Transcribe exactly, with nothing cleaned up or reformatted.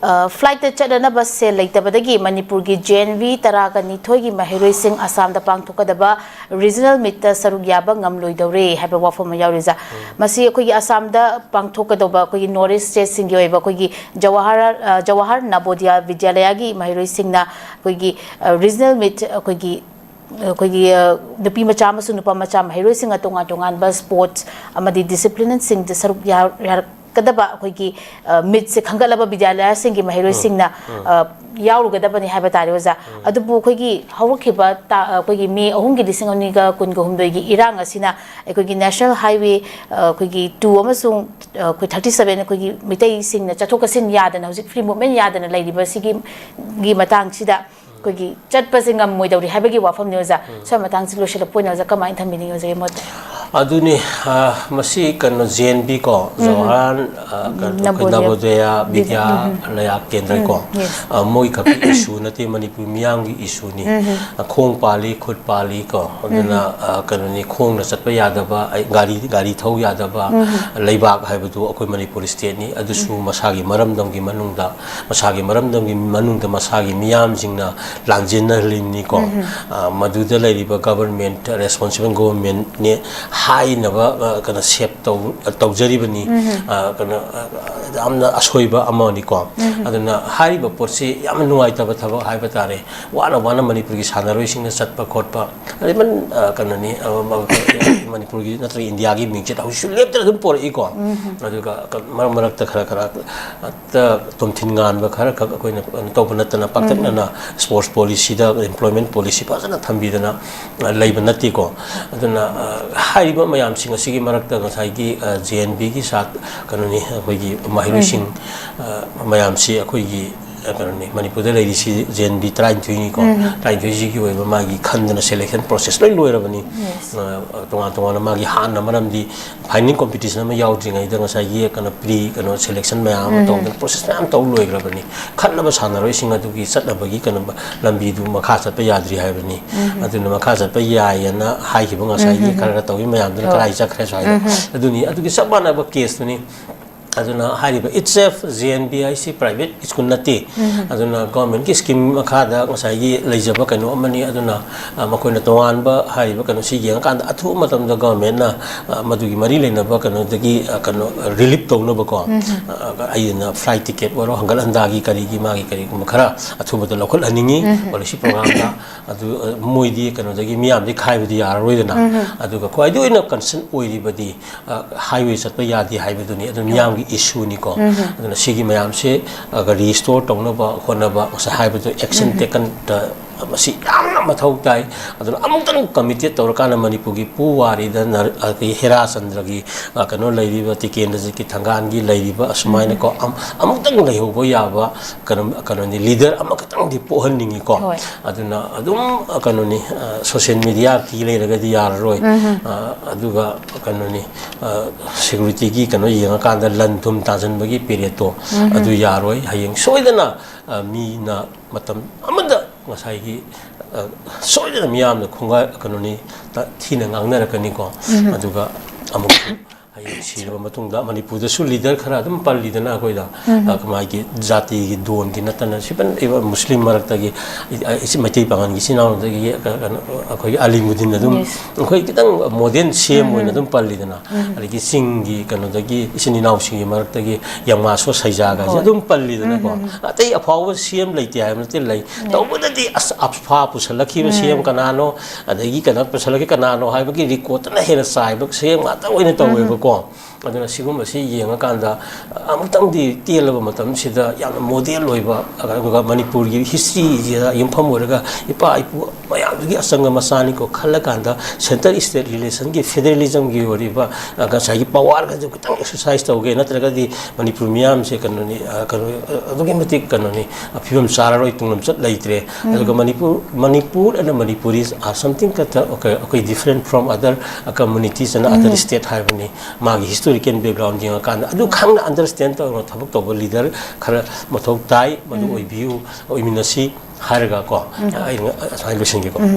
ꯐ꯭ꯂꯥꯏꯠꯇ ꯆꯠꯅꯅꯕ ꯁꯦꯜ ꯂꯩꯇꯕꯗꯒꯤ ꯃꯅꯤꯄꯨꯔꯒꯤ ꯖꯦ ꯑꯦꯟ ꯚꯤ ꯇꯔꯥꯒ ꯅꯤꯊꯣꯏꯒꯤ ꯃꯍꯩꯔꯣꯏꯁꯤꯡ ꯑꯁꯥꯝꯗ ꯄꯥꯡꯊꯣꯛꯀꯗꯕ ꯔꯤꯖꯅꯦꯜ ꯃꯤꯠꯇ ꯁꯔꯨꯛ ꯌꯥꯕ ꯉꯝꯂꯣꯏꯗꯧꯔꯦ ꯍꯥꯏꯕ ꯋꯥꯐꯝ ꯑꯃ ꯌꯥꯎꯔꯤꯖꯥ꯫ ꯃꯁꯤ ꯑꯩꯈꯣꯏꯒꯤ ꯑꯁꯥꯝꯗ ꯄꯥꯡꯊꯣꯛꯀꯗꯧꯕ ꯑꯩꯈꯣꯏꯒꯤ ꯅꯣꯔꯠ ꯏꯁ ꯁ꯭ꯇꯦꯠꯁꯤꯡꯒꯤ ꯑꯣꯏꯕ ꯑꯩꯈꯣꯏꯒꯤ ꯖꯋꯥꯍꯔ ꯖꯋꯥꯍꯔ ꯅꯕꯣꯗꯤꯌꯥ ꯕꯤꯗ꯭ꯌꯥꯂꯌꯥꯒꯤ ꯃꯍꯩꯔꯣꯏꯁꯤꯡꯅ ꯑꯩꯈꯣꯏꯒꯤ ꯔꯤꯖꯅꯦꯜ ꯃꯤꯠ ꯑꯩꯈꯣꯏꯒꯤ ꯑꯩꯈꯣꯏꯒꯤ ꯅꯨꯄꯤ ꯃꯆꯥ ꯑꯃꯁꯨꯡ ꯅꯨꯄꯥ ꯃꯆꯥ ꯃꯍꯩꯔꯣꯏꯁꯤꯡꯅ ꯇꯣꯉꯥꯟ ꯇꯣꯉꯥꯟꯕ ꯁ꯭ꯄꯣꯔꯠꯁ ꯑꯃꯗꯤ ꯗꯤꯁꯤꯄ꯭ꯂꯤꯟꯁꯤꯡꯗ ꯁꯔꯨꯛ ꯌꯥꯔꯛꯀꯗꯕ ꯑꯩꯈꯣꯏꯒꯤ ꯃꯤꯠꯁꯦ ꯈꯟꯒꯠꯂꯕ ꯕꯤꯗ꯭ꯌꯥꯂꯌꯁꯤꯡꯒꯤ ꯃꯍꯩꯔꯣꯏꯁꯤꯡꯅ ꯌꯥꯎꯔꯨꯒꯗꯕꯅꯤ ꯍꯥꯏꯕ ꯇꯥꯔꯦ ꯑꯣꯖꯥ꯫ ꯑꯗꯨꯕꯨ ꯑꯩꯈꯣꯏꯒꯤ ꯍꯧꯔꯛꯈꯤꯕ ꯑꯩꯈꯣꯏꯒꯤ ꯃꯦ ꯑꯍꯨꯝꯒꯤ ꯂꯤꯁꯤꯡ ꯑꯅꯤꯒ ꯀꯨꯟꯒ ꯍꯨꯝꯗꯣꯏꯒꯤ ꯏꯔꯥꯡ ꯑꯁꯤꯅ ꯑꯩꯈꯣꯏꯒꯤ ꯅꯦꯁꯅꯦꯜ ꯍꯥꯏꯋꯦ ꯑꯩꯈꯣꯏꯒꯤ ꯇꯨ ꯑꯃꯁꯨꯡ ꯑꯩꯈꯣꯏ ꯊꯥꯔꯇꯤ ꯁꯕꯦꯟ ꯑꯩꯈꯣꯏꯒꯤ ꯃꯤꯇꯩꯁꯤꯡꯅ ꯆꯠꯊꯣꯛ ꯆꯠꯁꯤꯟ ꯌꯥꯗꯅ ꯍꯧꯖꯤꯛ ꯐ꯭ꯔꯤ ꯃꯨꯞꯃꯦꯟ ꯌꯥꯗꯅ ꯂꯩꯔꯤꯕꯁꯤꯒꯤ ꯒꯤ ꯃꯇꯥꯡꯁꯤꯗ ꯑꯩꯈꯣꯏꯒꯤ ꯆꯠꯄꯁꯦ ꯉꯝꯃꯣꯏꯗꯧꯔꯤ ꯍꯥꯏꯕꯒꯤ ꯋꯥꯐꯝꯅꯤ ꯑꯣꯖꯥ꯫ ꯁ꯭ꯋꯥꯏ ꯃꯇꯥꯡꯁꯤ ꯂꯣꯏꯁꯤꯜꯂꯛꯄ ꯑꯣꯏꯅ ꯑꯣꯖꯥ ꯀꯃꯥꯏꯅ ꯊꯝꯕꯤꯅꯤꯡꯉꯤ ꯑꯣꯖꯥꯒꯤ ꯃꯣꯠꯇ? ꯑꯗꯨꯅꯤ, ꯑ, ꯃꯁꯤ ꯀꯩꯅꯣ ꯖꯦ ꯑꯦꯟ ꯕꯤ ꯀꯣ, ꯖꯋꯥꯍꯔ, ꯑ, ꯀꯩꯅꯣ, ꯑꯩꯈꯣꯏ ꯅꯕꯣꯗꯤꯌꯥ ꯅꯕꯣꯗꯤꯌꯥ ꯕꯤꯗ꯭ꯌꯥ, ꯕꯤꯗ꯭ꯌꯥ ꯂꯌꯥ ꯀꯦꯟꯗ꯭ꯔ ꯀꯣ, ꯑ, ꯃꯣꯏ ꯈꯛꯀꯤ ꯏꯁꯨ ꯅꯠꯇꯦ, ꯃꯅꯤꯄꯨꯔ ꯃꯤꯌꯥꯝꯒꯤ ꯏꯁꯨꯅꯤ꯫ ꯑ, ꯈꯣꯡ ꯄꯥꯜꯂꯤ, ꯈꯨꯠ ꯄꯥꯜꯂꯤ ꯀꯣ, ꯑꯗꯨꯅ, ꯑ, ꯀꯩꯅꯣꯅꯤ, ꯈꯣꯡꯅ ꯆꯠꯄ ꯌꯥꯗꯕ, ꯑꯩ, ꯒꯥꯔꯤ, ꯒꯥꯔꯤ ꯊꯧ ꯌꯥꯗꯕ ꯂꯩꯕꯥꯛ ꯍꯥꯏꯕꯗꯨ ꯑꯩꯈꯣꯏ ꯃꯅꯤꯄꯨꯔ ꯁ꯭ꯇꯦꯠꯅꯤ꯫ ꯑꯗꯨꯁꯨ ꯃꯁꯥꯒꯤ ꯃꯔꯝꯗꯝꯒꯤ ꯃꯅꯨꯡꯗ ꯃꯁꯥꯒꯤ ꯃꯔꯝꯗꯝꯒꯤ ꯃꯅꯨꯡꯗ ꯃꯁꯥꯒꯤ ꯃꯤꯌꯥꯝꯁꯤꯡꯅ ꯂꯥꯟꯖꯦꯟꯅꯍꯜꯂꯤꯅꯤꯀꯣ꯫ ꯑ, ꯃꯗꯨꯗ ꯂꯩꯔꯤꯕ ꯒꯕꯔꯃꯦꯟꯠ, ꯔꯦꯁꯄꯣꯟꯁꯤꯕꯜ ꯒꯕꯔꯃꯦꯟꯠꯅꯦ ꯍꯥꯏꯅꯕ, ꯑ, ꯀꯩꯅꯣ, ꯁꯦꯞ ꯇꯧ-, ꯇꯧꯖꯔꯤꯕꯅꯤ꯫ ꯑ, ꯀꯩꯅꯣ, ꯑ, ꯌꯥꯝꯅ ꯑꯁꯣꯏꯕ ꯑꯃꯅꯤꯀꯣ꯫ ꯑꯗꯨꯅ ꯍꯥꯏꯔꯤꯕ ꯄꯣꯠꯁꯤ ꯌꯥꯝꯅ ꯅꯨꯡꯉꯥꯏꯇꯕ ꯊꯕꯛ ꯍꯥꯏꯕ ꯇꯥꯔꯦ꯫ ꯋꯥꯅ ꯋꯥꯅ ꯃꯅꯤꯄꯨꯔꯒꯤ ꯁꯥꯟꯅꯔꯣꯏꯁꯤꯡꯅ ꯆꯠꯄ ꯈꯣꯠꯄ, ꯑꯗꯩ ꯃꯟ-, ꯑ, ꯀꯩꯅꯣꯅꯤ, ꯑ, ꯃ-, ꯃꯅꯤꯄꯨꯔꯒꯤ ꯅꯠꯇ꯭ꯔꯒ ꯏꯟꯗꯤꯌꯥꯒꯤ ꯃꯤꯡꯆꯠ ꯍꯧꯖꯤꯛꯁꯨ ꯂꯦꯞꯇꯅ ꯑꯗꯨꯝ ꯄꯣꯔꯛꯏꯀꯣ꯫ ꯑꯗꯨꯒ ꯀ-, ꯃꯔꯛ ꯃꯔꯛꯇ ꯈꯔ ꯈꯔ ꯇ ꯇꯣꯝꯊꯤꯟ ꯉꯥꯟꯕ ꯈꯔ ꯈꯛ ꯑꯩꯈꯣꯏꯅ ꯀꯩꯅꯣ ꯇꯧꯕ ꯅꯠꯇꯅ, ꯄꯥꯛꯇꯛꯅꯅ ꯁ꯭ꯄꯣꯔꯠꯁ ꯄꯣꯂꯤꯁꯤꯗ, ꯑꯦꯝꯄ꯭ꯂꯣꯏꯃꯦꯟꯠ ꯄꯣꯂꯤꯁꯤ ꯐꯖꯅ ꯊꯝꯕꯤꯗꯅ, ꯑ, ꯂꯩꯕ ꯅꯠꯇꯦꯀꯣ꯫ ꯑꯗꯨꯅ, ꯑ, ꯍꯥꯏꯔꯤꯕ ꯃꯌꯥꯝꯁꯤꯡ ꯑꯁꯤꯒꯤ ꯃꯔꯛꯇ ꯉꯁꯥꯏꯒꯤ, ꯑ, ꯖꯦ ꯑꯦꯟ ꯕꯤꯒꯤ ꯁꯥꯠ-, ꯀꯩꯅꯣꯅꯤ, ꯑꯩꯈꯣꯏꯒꯤ ꯃꯍꯩꯔꯣꯏꯁꯤꯡ, ꯑ, ꯃꯌꯥꯝꯁꯤ ꯑꯩꯈꯣꯏꯒꯤ, ꯑ, ꯀꯩꯅꯣꯅꯤ, ꯃꯅꯤꯄꯨꯔꯗ ꯂꯩꯔꯤꯁꯤ ꯖꯦ ꯑꯦꯟ ꯕꯤ ꯇꯔꯥꯅꯤꯊꯣꯏꯅꯤꯀꯣ꯫ ꯇꯔꯥꯅꯤꯊꯣꯏꯁꯤꯒꯤ ꯑꯣꯏꯕ ꯃꯥꯒꯤ ꯈꯟꯗꯅ ꯁꯦꯂꯦꯛꯁꯟ ꯄ꯭ꯔꯣꯁꯦꯁ ꯂꯣꯏ ꯂꯣꯏꯔꯕꯅꯤ꯫ ꯑ, ꯇꯣꯉꯥꯟ ꯇꯣꯉꯥꯟꯅ ꯃꯥꯒꯤ ꯍꯥꯟꯅ ꯃꯔꯝꯗꯤ ꯐꯥꯏꯅꯦꯜ ꯀꯣꯝꯄꯤꯇꯤꯁꯟ ꯑꯃ ꯌꯥꯎꯗ꯭ꯔꯤꯉꯩꯗ ꯉꯁꯥꯏꯒꯤ ꯀꯩꯅꯣ ꯄ꯭ꯔꯤ ꯀꯩꯅꯣ ꯁꯦꯂꯦꯛꯁꯟ ꯃꯌꯥꯝ ꯑꯃ ꯇꯧꯗꯅ ꯄ꯭ꯔꯣꯁꯦꯁ ꯃꯌꯥꯝ ꯇꯧ ꯂꯣꯏꯈ꯭ꯔꯕꯅꯤ꯫ ꯈꯠꯂꯕ ꯁꯥꯟꯅꯔꯣꯏꯁꯤꯡ ꯑꯗꯨꯒꯤ ꯆꯠꯅꯕꯒꯤ ꯀꯩꯅꯣ ꯂꯝꯕꯤꯗꯨ ꯃꯈꯥ ꯆꯠꯄ ꯌꯥꯗ꯭ꯔꯤ ꯍꯥꯏꯕꯅꯤ꯫ ꯑꯗꯨꯅ ꯃꯈꯥ ꯆꯠꯄ ꯌꯥꯏꯌꯦꯅ ꯍꯥꯏꯈꯤꯕ ꯉꯁꯥꯏꯒꯤ ꯈꯔ ꯈꯔ ꯇꯧꯈꯤꯕ ꯃꯌꯥꯝꯗꯨꯅ ꯀꯗꯥꯏ ꯆꯠꯈ꯭ꯔꯦ ꯁ꯭ꯋꯥꯏꯗ? ꯑꯗꯨꯅꯤ, ꯑꯗꯨꯒꯤ ꯆꯞ ꯃꯥꯟꯅꯕ ꯀꯦꯁꯇꯨꯅꯤ꯫ ꯑꯗꯨꯅ ꯍꯥꯏꯔꯤꯕ ꯏꯠꯁꯦꯐ ꯖꯦ ꯑꯦꯟ ꯕꯤ ꯍꯥꯏꯁꯤ ꯄ꯭ꯔꯥꯏꯚꯦꯠ ꯁ꯭ꯀꯨꯜ ꯅꯠꯇꯦ꯫ ꯑꯗꯨꯅ ꯒꯣꯔꯃꯦꯟꯒꯤ ꯁ꯭ꯀꯤꯝ ꯃꯈꯥꯗ ꯉꯁꯥꯏꯒꯤ ꯂꯩꯖꯕ ꯀꯩꯅꯣ ꯑꯃꯅꯤ꯫ ꯑꯗꯨꯅ, ꯑ, ꯃꯈꯣꯏꯅ ꯇꯣꯉꯥꯟꯕ ꯍꯥꯏꯔꯤꯕ ꯀꯩꯅꯣꯁꯤ ꯌꯦꯡꯉꯀꯥꯟꯗ ꯑꯊꯨꯕ ꯃꯇꯝꯗ ꯒꯣꯔꯃꯦꯟꯅ, ꯑ, ꯃꯗꯨꯒꯤ ꯃꯔꯤ ꯂꯩꯅꯕ ꯀꯩꯅꯣꯗꯒꯤ, ꯑ, ꯀꯩꯅꯣ, ꯔꯤꯂꯤꯞ ꯇꯧꯅꯕꯀꯣ, ꯑ, ꯑꯩꯅ ꯐ꯭ꯂꯥꯏꯠ ꯇꯤꯀꯦꯠ ꯑꯣꯏꯔꯣ, ꯍꯪꯒꯠ ꯍꯟꯗꯥꯒꯤ ꯀꯔꯤꯒꯤ ꯃꯥꯒꯤ ꯀꯔꯤꯒꯨꯝꯕ ꯈꯔ ꯑꯊꯨꯕꯗ ꯂꯧꯈꯠꯍꯟꯅꯤꯡꯉꯤ ꯄꯣꯂꯤꯁꯤ ꯄ꯭ꯔꯣꯒ꯭ꯔꯥꯝꯗ꯫ ꯑꯗꯨ, ꯑ, ꯃꯣꯏꯗꯤ ꯀꯩꯅꯣꯗꯒꯤ ꯃꯤꯌꯥꯝꯗꯤ ꯈꯥꯏꯕꯗꯤ ꯌꯥꯔꯔꯣꯏꯗꯅ꯫ ꯑꯗꯨꯒ ꯈ꯭ꯋꯥꯏꯗꯒꯤ ꯑꯣꯏꯅ ꯀꯟꯁꯔꯟ ꯑꯣꯏꯔꯤꯕꯗꯤ, ꯑ, ꯍꯥꯏꯋꯦ ꯆꯠꯄ ꯌꯥꯗꯦ ꯍꯥꯏꯕꯗꯨꯅꯤ꯫ ꯑꯗꯨ ꯃꯤꯌꯥꯝꯒꯤ ꯏꯁꯨꯅꯤꯀꯣ꯫ ꯑꯗꯨꯅ ꯁꯤꯒꯤ ꯃꯌꯥꯝꯁꯦ, ꯑ, ꯔꯤꯁꯇꯣꯔ ꯇꯧꯅꯕ ꯍꯣꯠꯅꯕ, ꯉꯁꯥꯏ ꯍꯥꯏꯕꯗꯣ, ꯑꯦꯛꯁꯟ ꯇꯦꯀꯟꯗ ꯃꯁꯤ ꯌꯥꯝꯅ ꯃꯊꯧ ꯇꯥꯏ꯫ ꯑꯗꯨꯅ ꯑꯃꯨꯛꯇꯪ ꯀꯃꯤꯇꯦꯠ ꯇꯧꯔꯀꯥꯟꯗ ꯃꯅꯤꯄꯨꯔꯒꯤ ꯄꯨꯋꯥꯔꯤꯗ ꯅꯔ-, ꯑꯩꯈꯣꯏꯒꯤ ꯍꯦꯔꯥꯆꯟꯗ꯭ꯔꯒꯤ, ꯑ, ꯀꯩꯅꯣ ꯂꯩꯔꯤꯕ, ꯇꯤꯀꯦꯟꯗ꯭ꯔꯖꯤꯠꯀꯤ ꯊꯪꯒꯥꯟꯒꯤ ꯂꯩꯔꯤꯕ ꯑꯁꯨꯃꯥꯏꯅꯀꯣ, ꯑꯝ-, ꯑꯃꯨꯛꯇꯪ ꯂꯩꯍꯧꯕ ꯌꯥꯕ ꯀꯩꯅꯣ, ꯀꯩꯅꯣꯅꯤ, ꯂꯤꯗꯔ ꯑꯃꯈꯛꯇꯪꯗꯤ ꯄꯣꯛꯍꯟꯅꯤꯡꯉꯤꯀꯣ꯫ ꯍꯣꯏ꯫ ꯑꯗꯨꯅ ꯑꯗꯨꯝ, ꯑ, ꯀꯩꯅꯣꯅꯤ, ꯑ, ꯁꯣꯁꯤꯌꯦꯜ ꯃꯤꯗꯤꯌꯥ ꯀꯤ ꯂꯩꯔꯒꯗꯤ ꯌꯥꯔꯔꯣꯏ꯫ ꯑ, ꯑꯗꯨꯒ ꯀꯩꯅꯣꯅꯤ, ꯑ, ꯁꯦꯀ꯭ꯌꯨꯔꯤꯇꯤꯒꯤ ꯀꯩꯅꯣ ꯌꯦꯡꯉꯀꯥꯟꯗ ꯂꯟ ꯊꯨꯝ ꯇꯥꯁꯤꯟꯕꯒꯤ ꯄꯦꯔꯦꯠꯇꯣ ꯑꯗꯨ ꯌꯥꯔꯣꯏ꯫ ꯍꯌꯦꯡ ꯁꯣꯏꯗꯅ, ꯑ, ꯃꯤꯅ ꯃꯇꯝ ꯑꯃꯗ ꯉꯁꯥꯏꯒꯤ, ꯑ, ꯁꯣꯏꯗꯅ ꯃꯤꯌꯥꯝꯅ ꯈꯣꯡꯒꯥꯏ, ꯀꯩꯅꯣꯅꯤ, ꯇ-, ꯊꯤꯅ ꯉꯥꯡꯅꯔꯛꯀꯅꯤꯀꯣ꯫ ꯑꯗꯨꯒ ꯑꯃꯨꯛ ꯍꯌꯦꯡ ꯁꯤꯔꯕ ꯃꯇꯨꯡꯗ ꯃꯅꯤꯄꯨꯔꯗꯁꯨ ꯂꯤꯗꯔ ꯈꯔ ꯑꯗꯨꯝ ꯄꯜꯂꯤꯗꯅ ꯑꯩꯈꯣꯏꯗ, ꯑ, ꯃꯥꯒꯤ ꯖꯥꯇꯤꯒꯤ ꯗꯣꯟꯒꯤ ꯅꯠꯇꯅ, ꯁꯤꯕꯟ ꯏꯕ ꯃꯨꯁꯂꯤꯝ ꯃꯔꯛꯇꯒꯤ, ꯏ-, ꯑ, ꯏꯆꯤ-, ꯃꯩꯇꯩ ꯄꯥꯉꯜꯒꯤ ꯏꯆꯤꯟ ꯏꯅꯥꯎꯗꯒꯤ, ꯑ, ꯀꯩꯅꯣ, ꯑꯩꯈꯣꯏꯒꯤ ꯑꯂꯤꯃꯨꯗꯤꯟ ꯑꯗꯨꯝ, Yes. ꯑꯩꯈꯣꯏ ꯈꯤꯇꯪ ꯃꯣꯗꯦꯟ ꯁꯤ ꯑꯦꯝ ꯑꯣꯏꯅ ꯑꯗꯨꯝ ꯄꯜꯂꯤꯗꯅ꯫ ꯑꯗꯒꯤ ꯆꯤꯡꯒꯤ ꯀꯩꯅꯣꯗꯒꯤ ꯏꯆꯤꯟ ꯏꯅꯥꯎꯁꯤꯡꯒꯤ ꯃꯔꯛꯇꯒꯤ ꯌꯥꯃꯥꯁꯣ ꯁꯩꯖꯥꯒꯁꯦ ꯍꯣꯏ꯫ ꯑꯗꯨꯝ ꯄꯜꯂꯤꯗꯅꯀꯣ꯫ ꯑꯇꯩ ꯑꯐꯥꯎꯕ ꯁꯤ ꯑꯦꯝ ꯂꯩꯇꯦ ꯍꯥꯏꯕ ꯅꯠꯇꯦ, ꯂꯩ꯫ ꯇꯧꯕꯗꯗꯤ ꯑꯁ, ꯑꯐꯥ ꯄꯨꯁꯜꯂꯛꯈꯤꯕ ꯁꯤ ꯑꯦꯝ ꯀꯅꯥꯅꯣ, ꯑꯗꯒꯤ ꯀꯩꯅꯣ ꯄꯨꯁꯜꯂꯛꯈꯤ ꯀꯅꯥꯅꯣ ꯍꯥꯏꯕꯒꯤ ꯔꯦꯀꯣꯔꯠꯇꯅ ꯍꯦꯟꯅ ꯆꯥꯏꯕ ꯁꯤ ꯑꯦꯝ ꯉꯥꯛꯇ ꯑꯣꯏꯅ ꯇꯧꯋꯦꯕꯀꯣ꯫ ꯑꯗꯨꯅ ꯁꯤꯒꯨꯝꯕꯁꯤ ꯌꯦꯡꯉꯀꯥꯟꯗ ꯑꯃꯨꯛꯇꯪꯗꯤ ꯇꯦꯜꯂꯕ ꯃꯇꯝꯁꯤꯗ ꯌꯥꯝꯅ ꯃꯣꯗꯦꯜ ꯑꯣꯏꯕ, ꯑꯗꯨꯒ ꯃꯅꯤꯄꯨꯔꯒꯤ ꯍꯤꯁꯇ꯭ꯔꯤꯁꯤꯗ ꯌꯨꯝꯐꯝ ꯑꯣꯏꯔꯒ ꯏꯄꯥ ꯏꯄꯨ ꯃꯌꯥꯝꯗꯨꯒꯤ ꯑꯆꯪꯕ ꯃꯆꯥꯅꯤꯀꯣ ꯈꯜꯂꯀꯥꯟꯗ, ꯁꯦꯟꯇꯔ ꯏꯁꯇꯦꯠ ꯔꯤꯂꯦꯁꯟꯒꯤ, ꯐꯦꯗꯔꯦꯂꯤꯖꯝꯒꯤ ꯑꯣꯏꯔꯤꯕ, ꯑ, ꯉꯁꯥꯏꯒꯤ ꯄꯋꯥꯔꯒꯁꯨ ꯈꯤꯇꯪ ꯑꯦꯛꯁꯔꯁꯥꯏꯁ ꯇꯧꯒꯦ, ꯅꯠꯇ꯭ꯔꯒꯗꯤ ꯃꯅꯤꯄꯨꯔ ꯃꯤꯌꯥꯝꯁꯦ ꯀꯩꯅꯣꯅꯤ, ꯑ, ꯀꯩꯅꯣ, ꯑ, ꯑꯗꯨꯛꯀꯤ ꯃꯇꯤꯛ ꯀꯩꯅꯣꯅꯤ, ꯑ, ꯐꯤꯕꯝ ꯆꯥꯔꯔꯣꯏ, ꯇꯨꯡꯂꯝꯆꯠ ꯂꯩꯇ꯭ꯔꯦ꯫ ꯑꯗꯨꯒ Manipur, Manipur and Manipuris are something ꯀꯠꯇ, ꯑꯩꯈꯣꯏ, ꯑꯩꯈꯣꯏ different from other communities and other state ꯍꯥꯏꯕꯅꯤ꯫ ꯃꯥꯒꯤ ꯍꯤꯁꯇꯣꯔꯤꯀꯦꯜ ꯕꯦꯛꯒ꯭ꯔꯥꯎꯟ ꯌꯦꯡꯉꯀꯥꯟꯗ ꯑꯗꯨ ꯈꯪꯅ ꯑꯟꯗꯔꯁꯇꯦꯟ ꯇꯧꯔꯒ ꯊꯕꯛ ꯇꯧꯕ ꯂꯤꯗꯔ ꯈꯔ ꯃꯊꯧ ꯇꯥꯏ꯫ ꯃꯗꯨ ꯑꯣꯏꯕꯤꯌꯨ, ꯑꯣꯏꯃꯤꯟꯅꯁꯤ ꯍꯥꯏꯔꯒ ꯀꯣ, ꯑꯩ ꯑꯁꯨꯃꯥꯏꯅ ꯂꯣꯏꯁꯤꯟꯒꯦꯀꯣ꯫